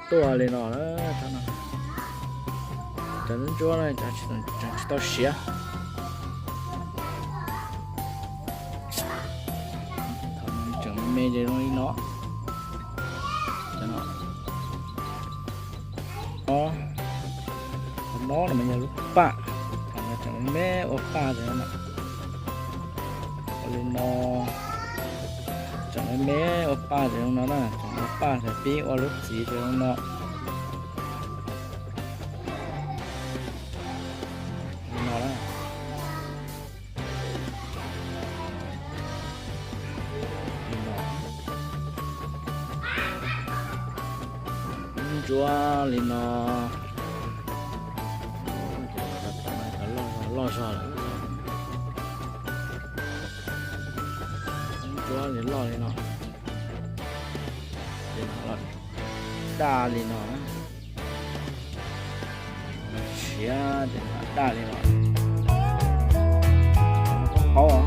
Tuaj li no, cov ntsuab no tseem tsis tau siav. Tseem me me ces zoo li no. Qhov no mas yog lub paj, tseem me me ua paj ces no. Li no, tseem me me ua paj ces zoo no na, tseem ua paj ces pib ua lub txiv ces zoo no. Li no na. Ntsuab li no. Loj zog lawm. Ntsuab li loj li no. Daj li no. Siav ces daj li no. Paub.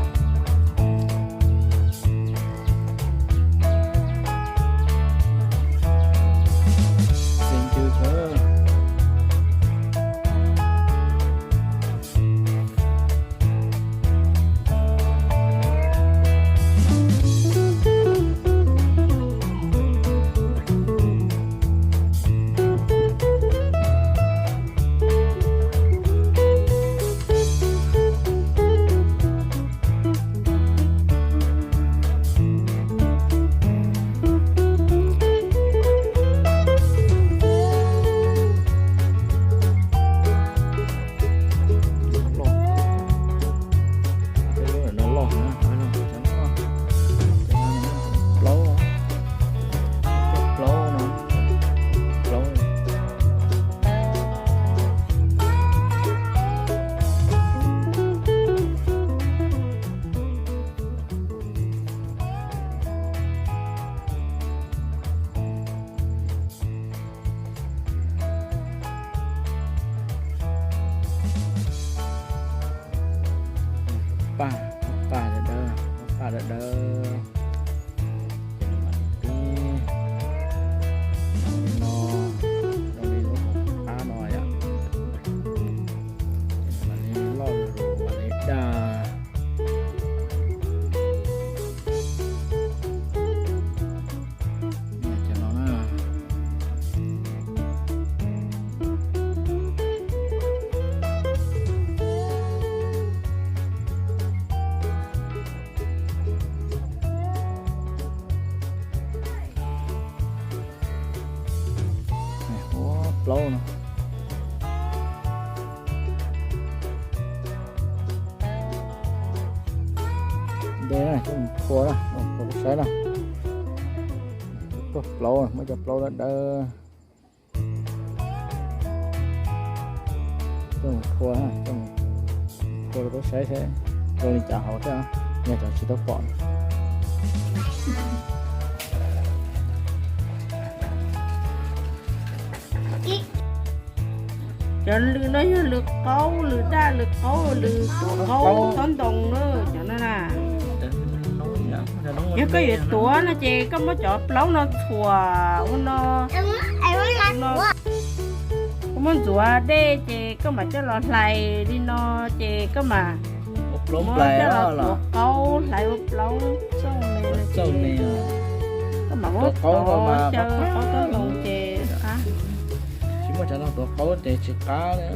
Plaub, plaub no, plaub. Paj, paj dawb dawb, paj dawb dawb. Ces mam li pib no, zoo li lub qab no yom. Ces mam li loj zus mam li daj. Cov no na. Ua plaub no. Dej na, coj mus phua na, coj mus phua saib na. Tuaj plaub, muaj cov plaub dawb dawb. Coj mus phua, coj mus phua rau peb saib seb zoo li cas hauv thiab, yog cov tsis tau pom. Cov lws no yog lws qaub, lws daj, lws qaub, lws tuav qaub tob ntoo na, cov no na. Yog koj yuav tuav no ces koj muab cov plaub no txhuam ua no, koj muab ntxuav dej ces koj mam coj los hlais li no ces koj mam muab coj los tuav qaub hlais ua plaub txooj me no ces koj mam muab tov xyaw qaub tob ntoo ces qab. Tsis muaj cov no tuav qaub ces tsis qab li.